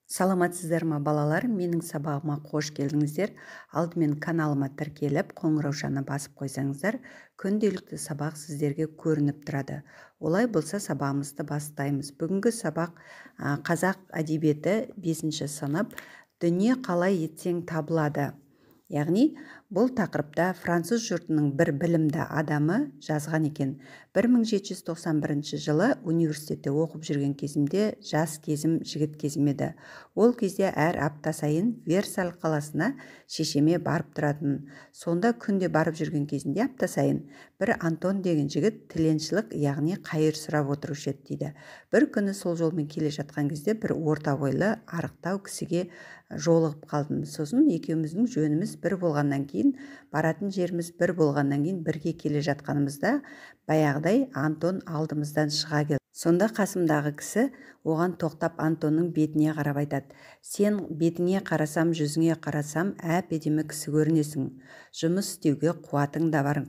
Саламатсыздар ма, балалар? Менің сабағыма қош келдіңіздер. Алдымен каналыма тіркеліп, қоңыраушаны басып қойсаңыздар, күнделікті сабақ сіздерге көрініп тұрады. Олай болса, сабағымызды бастаймыз. Бүгінгі сабақ қазақ әдебиеті, 5 сынып, «Дүние қалай етсең табылады». Яғни бұл тақырыпта француз жұртының бір білімді адамы жазған екен. 1791 жылы университетте оқып жүрген кезімде, жас кезім, жігіт кезім еді. Ол кезде әр апта сайын Версаль қаласына шешеме барып тұратын. Сонда күнде барып жүрген кезінде, апта сайын бір Антон деген жігіт тіленшілік, яғни қайыр сұрап отырушы еді дейді. Бір күні сол жолмен келе жатқан кезде бір орта бойлы, арықтау кісіге жолығып қалдым. Сосын екеуміздің жөніміз бір болғаннан кейін, баратын жеріміз бір болғаннан кейін, бірге келе жатқанымызда баяғыдай Антон алдымыздан шыға келді. Сонда қасымдағы кісі оған тоқтап, Антонның бетіне қарап айтады: «Сен бетіңе қарасам, жүзіңе қарасам, әп әдемі кісі көрінесің. Жұмыс істеуге қуатың да бар,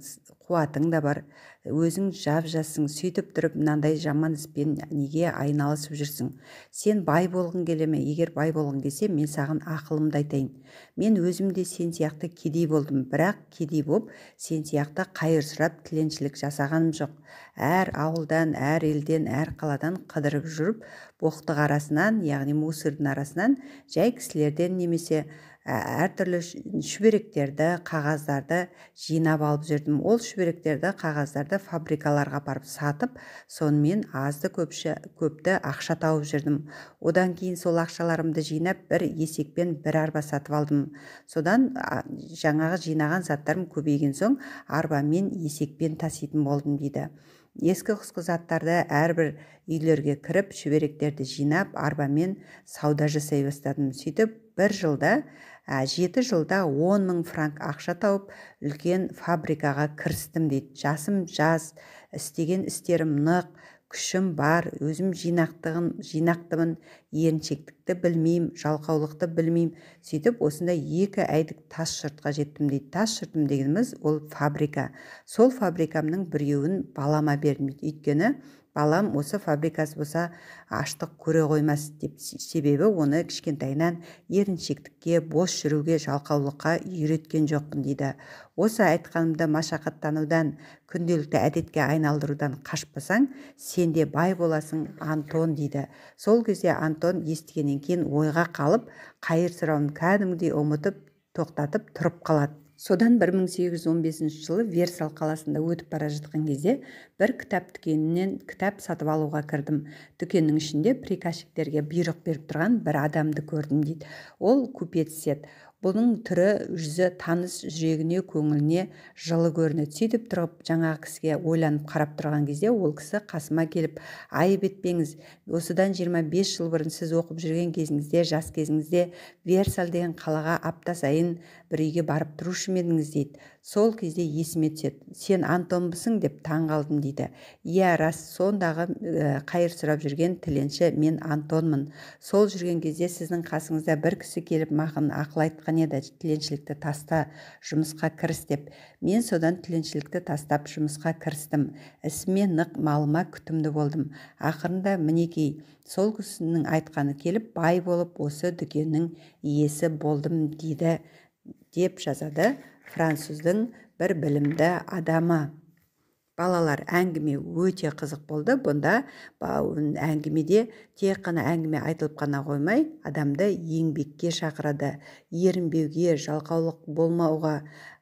қуатың да бар, өзің жап жассың. Сөйтіп тұрып мынандай жаман іспен неге айналысып жүрсің? Сен бай болғың келе ме? Егер бай болғың келсе, мен саған ақылымды айтайын. Мен өзім де сен сияқты кедей болдым, бірақ кедей боп, сен сияқты қайыр сұрап, тіленшілік жасағаным жоқ. Әр ауылдан, әр елден, әр қаладан қыдырып жүріп, боқтық арасынан, яғни мусордың арасынан, жай кісілерден немесе әртүрлі шүберектерді, қағаздарды жинап алып жүрдім. Ол шүберектерді, қағаздарды фабрикаларға апарып сатып, сонымен азды көпші, көпті ақша тауып жүрдім. Одан кейін сол ақшаларымды жинап, бір есекпен бір арба сатып алдым. Содан жаңағы жинаған заттарым көбейген соң, арбамен, есекпен таситын болдым», – дейді. «Ескі құсқы заттарды әрбір үйлерге кіріп, шүберектерді жинап, арбамен сауда жасай бастадым. Сөйтіп бір жылда, 7 жылда 10 000 франк ақша тауып, үлкен фабрикаға кірістім», – дейді. «Жасым жас, істеген істерім нық, күшім бар, өзім жинақтымын, еріншектікті білмеймін, жалқаулықты білмеймін. Сөйтіп осындай екі әйдік тас жұртқа жеттім», – дейді. Тас жұртым дегеніміз ол фабрика. «Сол фабрикамның біреуін балама бердім», – дейді. «Өйткені балам осы фабрикасы болса, аштық көре қоймас деп. Себебі оны кішкентайынан еріншектікке, бос жүруге, жалқаулыққа үйреткен жоқпын», – дейді. «Осы айтқанымды машақаттанудан, күнделікті әдетке айналдырудан қашпасаң, сен де бай боласың, Антон», – дейді. Сол кезде Антон естігеннен кейін ойға қалып, қайыр сұрауын кәдімгідей ұмытып, тоқтатып тұрып қалады. Содан 1815 жылы Версаль қаласында өтіп бара жатқан кезде бір кітап дүкенінен кітап сатып алуға кірдім. Дүкеннің ішінде приказчиктерге бұйрық беріп тұрған бір адамды көрдім», – дейді. «Ол купец еді. Бұның түрі, жүзі таныс, жүрегіне, көңіліне жылы көрінеді. Сөйтіп тұрып жаңағы кісіге ойланып қарап тұрған кезде ол кісі қасыма келіп: «Айып етпеңіз, осыдан 25 жыл бұрын сіз оқып жүрген кезіңізде, жас кезіңізде Версаль деген қалаға апта сайын бір үйге барып тұрушы ма едіңіз?» – дейді. Сол кезде есіме түседі. «Сен Антонбысың?» деп таң қалдым», – дейді. «Иә, рас, сондағы қайыр сұрап жүрген тіленші мен Антонмын. Сол жүрген кезде сіздің қасыңызда бір кісі келіп, маған ақыл айтқан еді: тіленшілікті таста, жұмысқа кіріс деп. Мен содан тіленшілікті тастап, жұмысқа кірістім. Ісіме нық, малыма күтімді болдым. Ақырында, мінекей, сол кісінің айтқаны келіп, бай болып, осы дүкеннің иесі болдым», – дейді, деп жазады француздың бір білімді адамы. Балалар, әңгіме өте қызық болды. Бұнда әңгімеде тек қана әңгіме айтылып қана қоймай, адамды еңбекке шақырады, ерінбеуге, жалқаулық болмауға,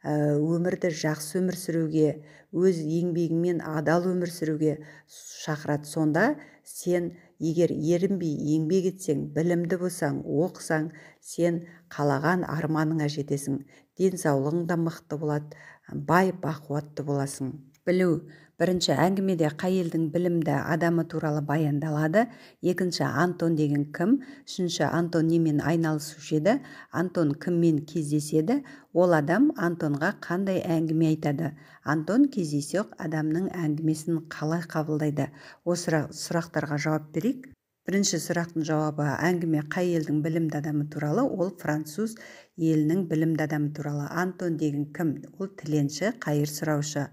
өмірді жақсы өмір сүруге, өз еңбегіңмен адал өмір сүруге шақырады. Сонда сен егер ерінбей еңбек етсең, білімді болсаң, оқысаң, сен қалаған арманыңа жетесің, денсаулығың да мықты болады, бай бақуатты боласың. Білу: бірінші, әңгімеде қай елдің білімді адамы туралы баяндалады? Екінші, Антон деген кім? Үшінші, Антон немен айналысушы еді? Антон кіммен кездеседі? Ол адам Антонға қандай әңгіме айтады? Антон кездейсоқ адамның әңгімесін қалай қабылдайды? Осы сұрақтарға жауап берейік. Бірінші сұрақтың жауабы әңгіме қай елдің білімді адамы туралы? Ол француз елінің білімді адамы туралы. Антон деген кім? Ол тіленші, қайыр сұраушы.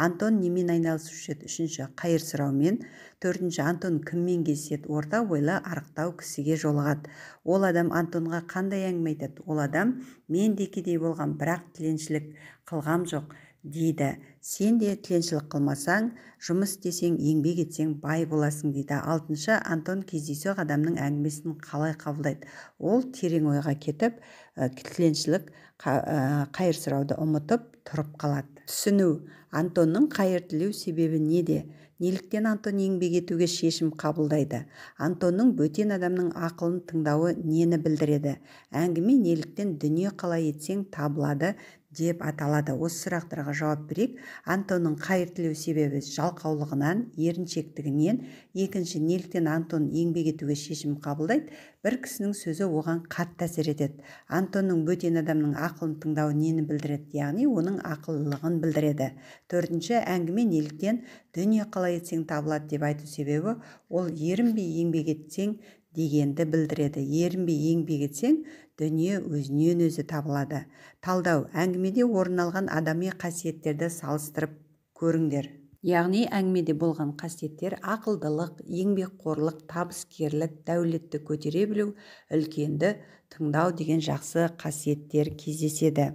Антон немен айналысушы еді? Үшінші, қайыр сұраумен. Төртінші, Антон кіммен кездеседі? Орта бойлы, арықтау кісіге жолығады. Ол адам Антонға қандай әңгіме айтады? Ол адам мен де кедей болғам, бірақ тіленшілік қылғам жоқ дейді. Сен де тіленшілік қылмасаң, жұмыс істесең, еңбек етсең, бай боласың дейді. Алтыншы, Антон кездейсоқ адамның әңгімесін қалай қабылдайды? Ол терең ойға кетіп, тіленшілік, қайыр сұрауды ұмытып тұрып қалады. Түсіну. Антонның қайыр тілеу себебі неде? Неліктен Антон еңбек етуге шешім қабылдайды? Антонның бөтен адамның ақылын тыңдауы нені білдіреді? Әңгіме неліктен дүние қалай етсең табылады деп аталады? Осы сұрақтарға жауап берейік. Антонның қайыр тілеу себебі жалқаулығынан, еріншектігінен. Екінші, неліктен Антон еңбек етуге шешім қабылдайды? Бір кісінің сөзі оған қатты әсер етеді. Антонның бөтен адамның ақылын тыңдауы нені білдіреді? Яғни оның ақылдылығын білдіреді. Төртінші, әңгіме неліктен дүние қалай етсең табылады деп айту себебі ол ерінбей еңбек етсең дегенді білдіреді. Ерінбей еңбек етсең, дүние өзінен өзі табылады. Талдау. Әңгімеде орын алған адами қасиеттерді салыстырып көріңдер. Яғни әңгімеде болған қасиеттер ақылдылық, еңбекқорлық, табыскерлік, дәулетті көтере білу, үлкенді тыңдау деген жақсы қасиеттер кездеседі.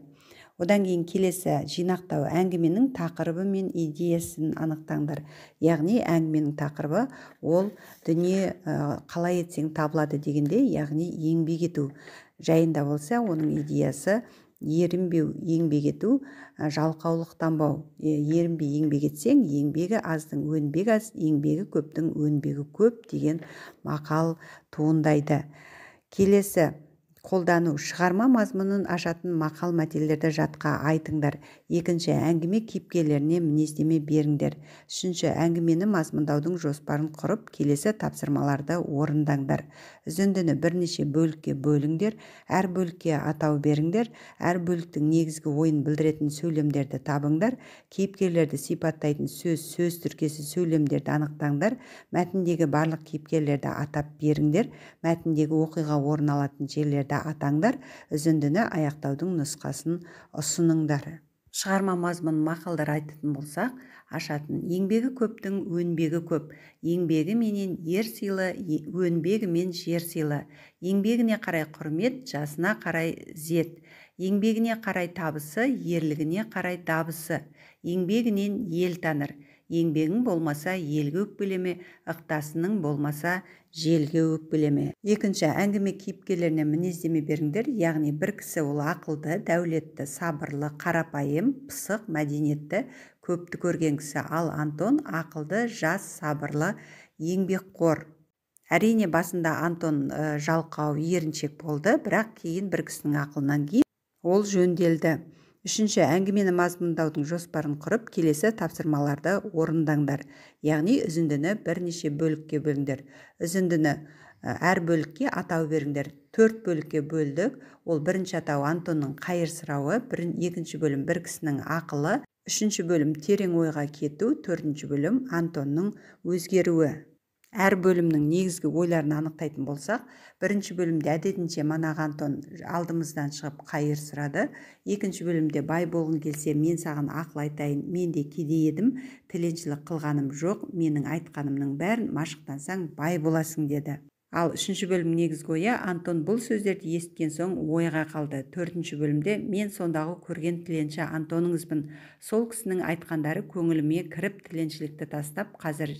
Одан кейін келесі жинақтау. Әңгіменің тақырыбы мен идеясын анықтаңдар. Яғни әңгіменің тақырыбы ол дүние қалай етсең табылады дегенде, яғни еңбек ету жайында болса, оның идеясы ерінбеу, еңбек ету, жалқаулықтанбау. Ерінбей еңбек етсең, еңбегі аздың өнбегі аз, еңбегі көптің өнбегі көп деген мақал туындайды. Келесі қолдану. Шығарма мазмұнын ашатын мақал мәтелдерді жатқа айтыңдар. Екінші, әңгіме кейіпкерлеріне мінездеме беріңдер. Үшінші, әңгімені мазмұндаудың жоспарын құрып, келесі тапсырмаларды орындаңдар. Үзіндіні бірнеше бөлікке бөліңдер, әр бөлікке атау беріңдер, әр бөліктің негізгі ойын білдіретін сөйлемдерді табыңдар, кейіпкерлерді сипаттайтын сөз, сөз тіркесі сөйлемдерді анықтаңдар, мәтіндегі барлық кейіпкерлерді атап беріңдер, мәтіндегі оқиға орын алатын жерлерді атаңдар, үзіндіні аяқтаудың нұсқасын ұсыныңдар. Шығарма мазмұнын мақалдар айтатын болсақ, ашатын еңбегі көптің өнбегі көп, еңбегі менен ер сыйлы, өнбегімен жер сыйлы, еңбегіне қарай құрмет, жасына қарай ізет, еңбегіне қарай табысы, ерлігіне қарай дабысы, еңбегінен ел таныр, еңбегің болмаса елге өкпелеме, ықтасының болмаса желге өкпелеме. Екінші, әңгіме кейіпкерлеріне мінездеме беріңдер, яғни бір кісі ол ақылды, дәулетті, сабырлы, қарапайым, пысық, мәдениетті, көпті көрген кісі. Ал Антон ақылды, жас, сабырлы, еңбекқор. Әрине басында Антон жалқау, еріншек болды, бірақ кейін бір кісінің ақылынан кейін ол жөнделді. Үшінші, әңгімені мазмұндаудың жоспарын құрып, келесі тапсырмаларды орындаңдар. Яғни үзіндіні бірнеше бөлікке бөліңдер. Үзіндіні әр бөлікке атау беріңдер. 4 бөлікке бөлдік. Ол бірінші атау Антонның қайыр сұрауы, екінші бөлім бір кісінің ақылы, үшінші бөлім терең ойға кету, төртінші бөлім Антонның өзгеруі. Әр бөлімнің негізгі ойларын анықтайтын болсақ, бірінші бөлімде әдетінше манағы Антон алдымыздан шығып қайыр сұрады. Екінші бөлімде бай болғың келсе, мен саған ақыл айтайын, мен де кедей едім, тіленшілік қылғаным жоқ, менің айтқанымның бәрін машықтансаң бай боласың деді. Ал үшінші бөлім негізгі ойы Антон бұл сөздерді есіткен соң ойға қалды. Төртінші бөлімде мен сондағы көрген тіленші Антоныңызбын. Сол кісінің айтқандары көңіліме кіріп тіленшілікті тастап, қазір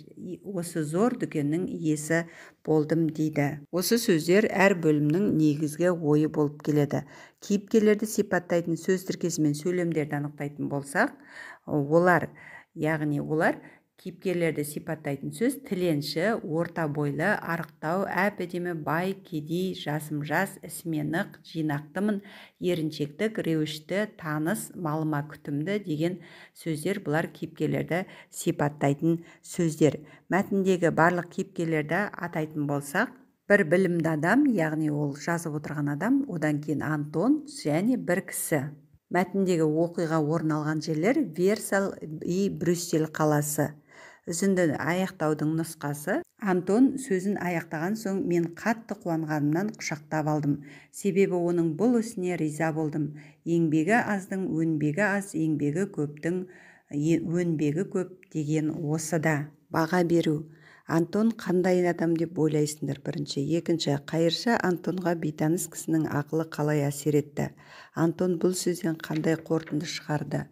осы зор дүкеннің иесі болдым дейді. Осы сөздер әр бөлімнің негізгі ойы болып келеді. Кейіпкерлерді сипаттайтын сөз тіркесі мен сөйлемдерді анықтайтын болсақ, олар, яғни олар кейіпкерлерді сипаттайтын сөз тіленші, орта бойлы, арықтау, әп-әдемі, бай, кедей, жасым жас, ісіме нық, жинақтымын, еріншектік, реуішті, таныс, малыма күтімді деген сөздер бұлар кейіпкерлерді сипаттайтын сөздер. Мәтіндегі барлық кейіпкерлерді атайтын болсақ, бір білімді адам, яғни ол жазып отырған адам, одан кейін Антон және бір кісі. Мәтіндегі оқиға орын алған жерлер Версаль и Брюссель қаласы. Үзіндіні аяқтаудың нұсқасы. Антон сөзін аяқтаған соң мен қатты қуанғанымнан құшақтап алдым. Себебі оның бұл ісіне риза болдым. Еңбегі аздың өнбегі аз, еңбегі көптің өнбегі көп деген осы да. Баға беру. Антон қандай адам деп ойлайсыңдар? Бірінші. Екінші, қайыршы Антонға бейтаныс кісінің ақылы қалай әсер етті? Антон бұл сөзден қандай қорытынды шығарды?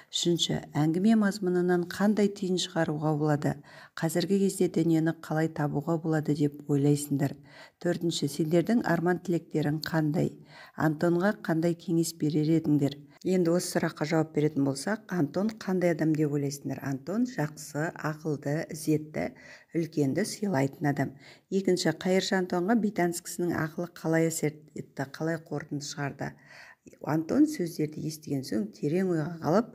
Үшінші, әңгіме мазмұнынан қандай түйін шығаруға болады? Қазіргі кезде дүниені қалай табуға болады деп ойлайсыңдар? Төртінші, сендердің арман-тілектерің қандай? Антонға қандай кеңес берер едіңдер? Енді осы сұраққа жауап беретін болсақ, Антон қандай адам деп ойлайсыңдар? Антон жақсы, ақылды, ізетті, үлкенді сыйлайтын адам. Екінші, қайыршы Антонға бейтаныс кісінің ақылы қалай әсер етті, қалай қорытынды шығарды? Антон сөздерді естіген соң терең ойға қалып,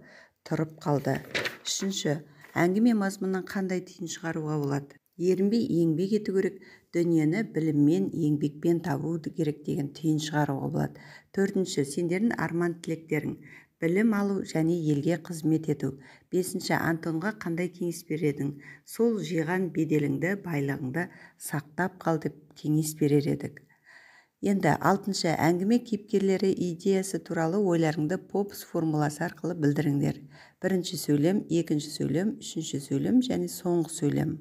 тұрып қалды. Үшінші, әңгіме мазмұнынан қандай түйін шығаруға болады? Ерінбей еңбек ету керек, дүниені біліммен, еңбекпен табу керек деген түйін шығаруға болады. Төртінші, сендердің арман-тілектерің білім алу және елге қызмет ету. Бесінші, Антонға қандай кеңес берер едің? Сол жиған беделіңді, байлығыңды сақтап қал деп кеңес берер едік. Енді алтыншы, әңгіме кейіпкерлері идеясы туралы ойларыңды Попс формуласы арқылы білдіріңдер. Бірінші сөйлем, екінші сөйлем, үшінші сөйлем және соңғы сөйлем.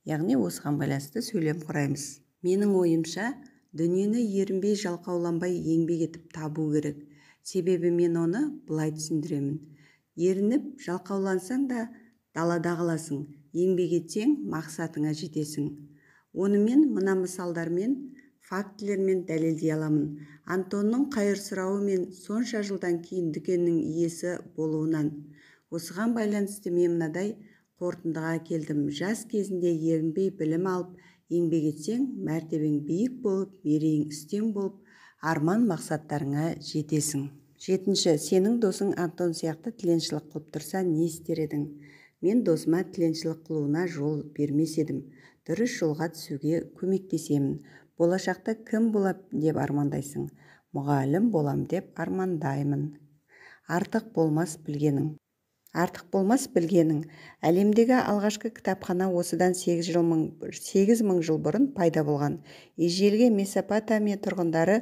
Яғни осыған байланысты сөйлем құраймыз. Менің ойымша, дүниені ерінбей, жалқауланбай еңбек етіп табу керек. Себебі мен оны былай түсіндіремін. Ерініп, жалқаулансаң да далада қаласың, еңбек етсең мақсатыңа жетесің. Оны мен мына мысалдармен, фактілермен дәлелдей аламын. Антонның қайыр сұрауы мен сонша жылдан кейін дүкеннің иесі болуынан. Осыған байланысты мен мынадай қорытындыға келдім. Жас кезінде ерінбей білім алып, еңбек етсең, мәртебең биік болып, мерейің үстем болып, арман мақсаттарыңа жетесің. Жетінші, сенің досың Антон сияқты тіленшілік қылып тұрса, не істер едің? Мен досыма тіленшілік қылуына жол бермес едім. Дұрыс жолға түсуге көмектесемін. Болашақта кім болам деп армандайсың? Мұғалім болам деп армандаймын. Артық болмас білгенің. Артық болмас білгенің. Әлемдегі алғашқы кітапхана осыдан 8 мың жыл бұрын пайда болған. Ежелгі Месопотамия тұрғындары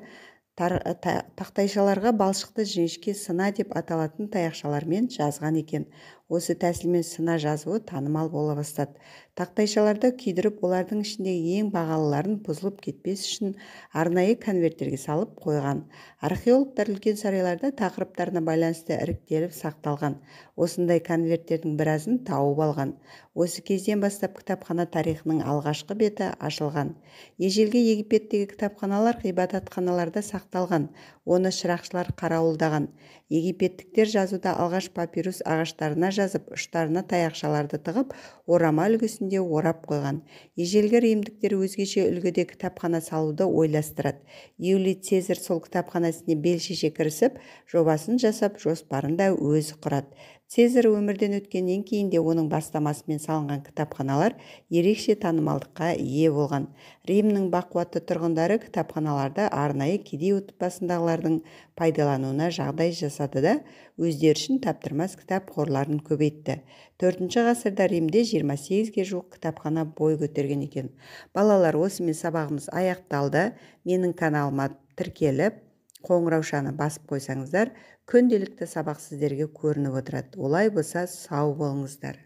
тақтайшаларға балшықты жіңішке сына деп аталатын таяқшалармен жазған екен. Осы тәсілмен сына жазуы танымал бола бастады. Тақтайшаларды күйдіріп, олардың ішіндегі ең бағалыларын бұзылып кетпес үшін арнайы конверттерге салып қойған. Археологтар үлкен сарайларда тақырыптарына байланысты іріктеліп сақталған. Осындай конверттердің біразын тауып алған. Осы кезден бастап кітапхана тарихының алғашқы беті ашылған. Ежелгі Египеттегі кітапханалар ғибадатханаларда сақталған. Оны шырақшылар қарауылдаған. Египеттіктер жазуда алғаш папирус ағаштарына жазып, ұштарына таяқшаларды тығып, орама үлгісінде орап қойған. Ежелгі римдіктер өзгеше үлгіде кітапхана салуды ойластырады. Юлий Цезарь сол кітапхана ісіне бел шеше кірісіп, жобасын жасап, жоспарын да өзі құрады. Цезарь өмірден өткеннен кейін де оның бастамасымен салынған кітапханалар ерекше танымалдыққа ие болған. Римнің бақуатты тұрғындары кітапханаларды арнайы кедей отбасындағылардың пайдалануына жағдай жасады да, өздері үшін таптырмас кітап қорларын көбейтті. 4 ғасырда Римде 28-ге жуық кітапхана бой көтерген екен. Балалар, осымен сабағымыз аяқталды. Менің каналыма тіркеліп, қоңыраушаны басып қойсаңыздар, күнделікті сабақ сіздерге көрініп отырады. Олай болса, сау болыңыздар.